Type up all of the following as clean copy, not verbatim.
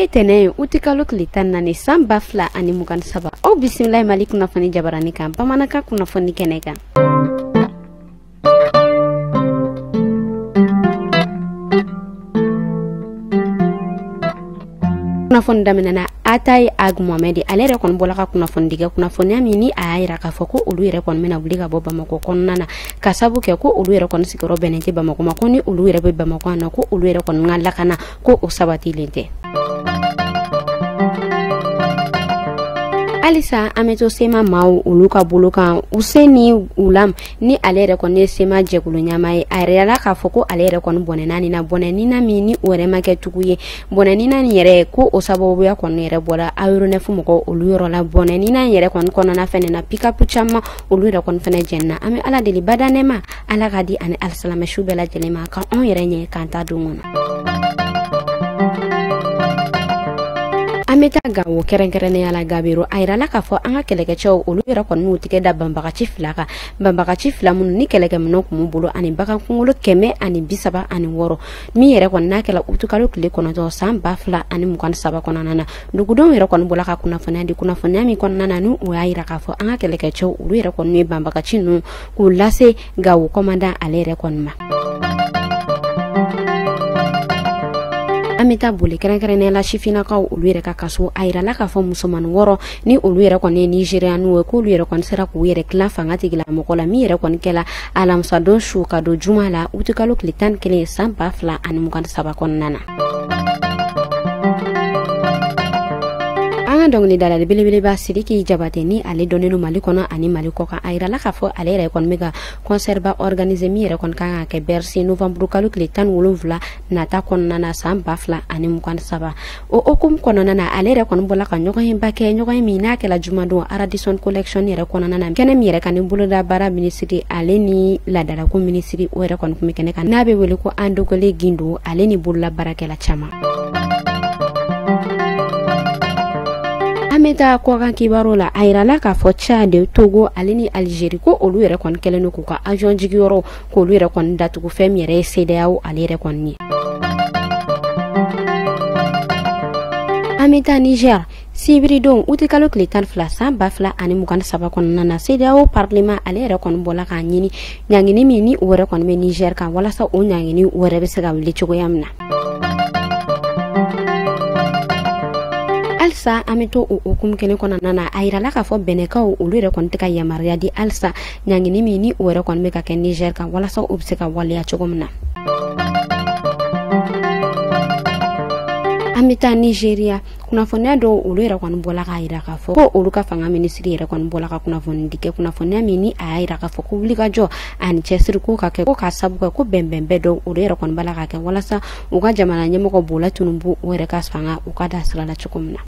Bi ye tɛnɛn ye, utikalo tile 14, san 2023. Aw bisimila Mali kunnafoni jabarani kan, bamanankan kunnafoni kɛnɛ kan. Kunnafoni daminɛna Atayi Ag Mohamed, ale yɛrɛ kɔni bɔla ka kunnafoni di kɛ, kunnafoniya min ni a y'a yira k'a fɔ ko olu yɛrɛ kɔni bɛna wuli ka bɔ Bamakɔ kɔnɔna na, ka sabu kɛ ko olu yɛrɛ kɔni sigiyɔrɔ bɛnnen tɛ Bamakɔ ma, ko ni olu yɛrɛ bɛ Bamakɔ yan nɔ, ko olu yɛrɛ kɔni ka lakana ko o sabatilen tɛ. Halisa an bɛ to CMA maaw olu ka bolo kan. Useni Ulam, ni ale yɛrɛ kɔni ye CMA jɛkulu ɲɛmaa ye, a yɛrɛ yala k'a fɔ ko ale yɛrɛ kɔni bɔnɛna nin na, bɔnɛnina min ni o yɛrɛ ma kɛ tugu ye. Bɔnɛnina nin yɛrɛ, ko o sababuya kɔni yɛrɛ bɔra aéronef mɔgɔw olu yɔrɔ la. Bɔnɛnina in yɛrɛ kɔni kɔnɔna fɛnɛ na, pick-up caman olu yɛrɛ kɔni fɛnɛ jɛnna. An bɛ Ala deli bada nɛma, Ala ka di ani alisilamɛ su bɛɛ lajɛlen ma, ka anw yɛrɛ ɲɛ k'an ta don kɔnɔ. An bɛ taa Gawo, kɛrɛnkɛrɛnnenya la Gabero. A yirala k'a fɔ an ka kɛlɛkɛcɛw olu yɛrɛ kɔni y'u tigɛ da banbagaci fila kan, banbagaci fila minnu ni kɛlɛkɛminɛnw tun b'u bolo ani bagan kunkolo 136, min yɛrɛ kɔni n'a kɛla utukalo tile 9, san 2023 kɔnɔna na. Dugudenw yɛrɛ kɔni bɔla ka kunnafoniya di, kunnafoniya min kɔnɔna na ni o y'a yira k'a fɔ an ka kɛlɛkɛcɛw olu yɛrɛ kɔni ye banbagaci ninnu k'u lase Gawo commandant ale yɛrɛ kɔni ma. An bɛ taa boli, kɛrɛnkɛrɛnnenya la sifinnakaw olu yɛrɛ ka kaso. A yirala k'a fɔ musomanin 6 ni olu yɛrɛ kɔni ye nigérianw ye, k'olu yɛrɛ kɔni sera k'u yɛrɛ tilan fanga tigilamɔgɔ la, min yɛrɛ kɔni kɛla alamisadon su ka don juma la, utikalo tile 11, san 2023 kɔnɔna na. An ka dɔnkilidala belebeleba Sidiki Jabate, ni ale dɔnnen don Mali kɔnɔ ani Mali kɔ kan, a yirala k'a fɔ ale yɛrɛ kɔni bɛ ka concert ba organiser, min yɛrɛ kɔni kan ka kɛ Bercy novembre kalo tile 17 nata kɔnɔna na, san 2023. O hukumu kɔnɔna na, ale yɛrɛ kɔni bɔla ka ɲɔgɔnyeba kɛ, ɲɔgɔn min n'a kɛla jumadon Radisson Collection yɛrɛ kɔnɔna na, kɛnɛ min yɛrɛ kan ni boloda baara minisiri ale ni laadalako minisiri o yɛrɛ kɔni tun bɛ kɛnɛ kan, n'a bɛ wele ko Andogole Gindo, ale ni bolola baarakɛla caman. An bɛ taa kɔkan kibaru la. A yirala k'a fɔ Tchad, Togo ale ni Algérie, ko olu yɛrɛ kɔni kɛlen don k'u ka avion jigiyɔrɔ k'olu yɛrɛ kɔni datugu fɛn min yɛrɛ ye CEDEAO ale yɛrɛ kɔni ye. An bɛ taa Niger. Sibiridon utikalo tile 12, san 2023 kɔnɔna na, CEDEAO parlement ale yɛrɛ kɔni bɔla k'a ɲini ɲangini min ni o yɛrɛ kɔni bɛ Niger kan, walasa o ɲangini o yɛrɛ bɛ se ka wuli cogoya min na. Halisa an bɛ to o hukumu kelen kɔnɔna na. A yirala k'a fɔ bɛnɛkaw olu yɛrɛ kɔni tɛ ka yamaruya di halisa ɲangini min ni o yɛrɛ kɔni bɛ ka kɛ Niger kan, walasa o bɛ se ka waleya cogo min na. An bɛ taa Nigeria. Kunnafoniya dɔw olu yɛrɛ kɔni bɔla k'a yira k'a fɔ ko olu ka fanga minisiri yɛrɛ kɔni bɔla ka kunnafoni di kɛ, kunnafoniya min ni a y'a yira k'a fɔ ko wulikajɔ ani cɛsiri ko ka kɛ, ko k'a sabu kɛ ko bɛnbɛnbɛn dɔw olu yɛrɛ kɔni b'a la ka kɛ walasa u ka jamana ɲɛmɔgɔ Bola Tinubu o yɛrɛ ka fanga u ka da sira la cogo min na.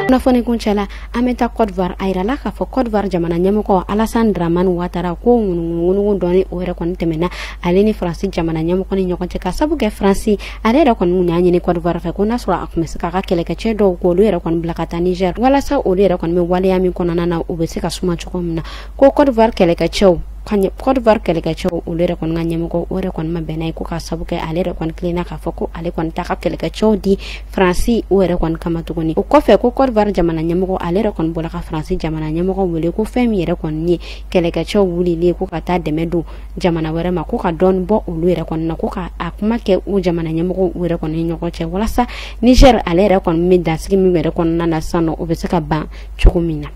Kunnafoni kuncɛ la, an bɛ taa Côte d'Ivoire. A yirala k'a fɔ Côte d'Ivoire jamana ɲɛmɔgɔ Alassane Dramane Ouattara, ko ŋunuŋunuŋunuŋu dɔɔni o yɛrɛ kɔni tɛmɛna ale ni Faransi jamana ɲɛmɔgɔ ni ɲɔgɔn cɛ, ka sabu kɛ Faransi ale yɛrɛ kɔni kun y'a ɲini Côte d'Ivoire fɛ ko n'a sɔrɔ a tun bɛ se k'a ka kɛlɛkɛcɛ dɔw k'olu yɛrɛ kɔni bila ka taa Niger, walasa olu yɛrɛ kɔni bɛ waleya min kɔnɔna na, u bɛ se ka suma cogo min na. Ko Côte d'Ivoire kɛlɛkɛcɛw, Côte d'Ivoire kɛlɛkɛcɛw olu yɛrɛ kɔni ka ɲɛmɔgɔ o yɛrɛ kɔni ma bɛn n'a ye, ko k'a sabu kɛ ale yɛrɛ kɔni tilenna k'a fɔ ko ale kɔni t'a ka kɛlɛkɛcɛw di Faransi o yɛrɛ kɔni kama tuguni. O kɔfɛ, ko Côte d'Ivoire jamana ɲɛmɔgɔ ale yɛrɛ kɔni bɔra ka Faransi jamana ɲɛmɔgɔ wele ko fɛn min yɛrɛ kɔni ye kɛlɛkɛcɛw wulilen ko ka taa dɛmɛ don jamana wɛrɛ ma, ko ka dɔɔni bɔ olu yɛrɛ kɔni na, ko ka a kuma kɛ u jamana ɲɛmɔgɔw u yɛrɛ kɔni ni ɲɔgɔn cɛ, walasa Niger ale yɛrɛ kɔni bɛ dansigi min yɛrɛ kɔnɔna na sisan nɔ, o bɛ se ka ban cogo min na.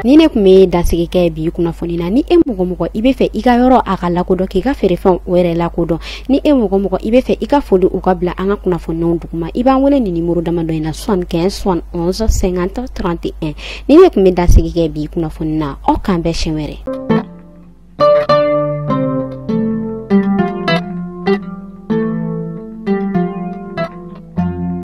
Ni ne tun bɛ dansigi kɛ bi kunnafoni na. Ni e mɔgɔ mɔgɔ i bɛ fɛ i ka yɔrɔ a ka lakodɔn, k'i ka feerefɛnw o yɛrɛ lakodɔn, ni e mɔgɔ mɔgɔ i bɛ fɛ i ka foli u ka bila an ka kunnafoniw duguma, i b'an wele ni nimoro damadɔ in na: 75 71 50 31. Ni ne tun bɛ dansigi kɛ bi kunnafoni na, aw k'an bɛn siɲɛ wɛrɛ.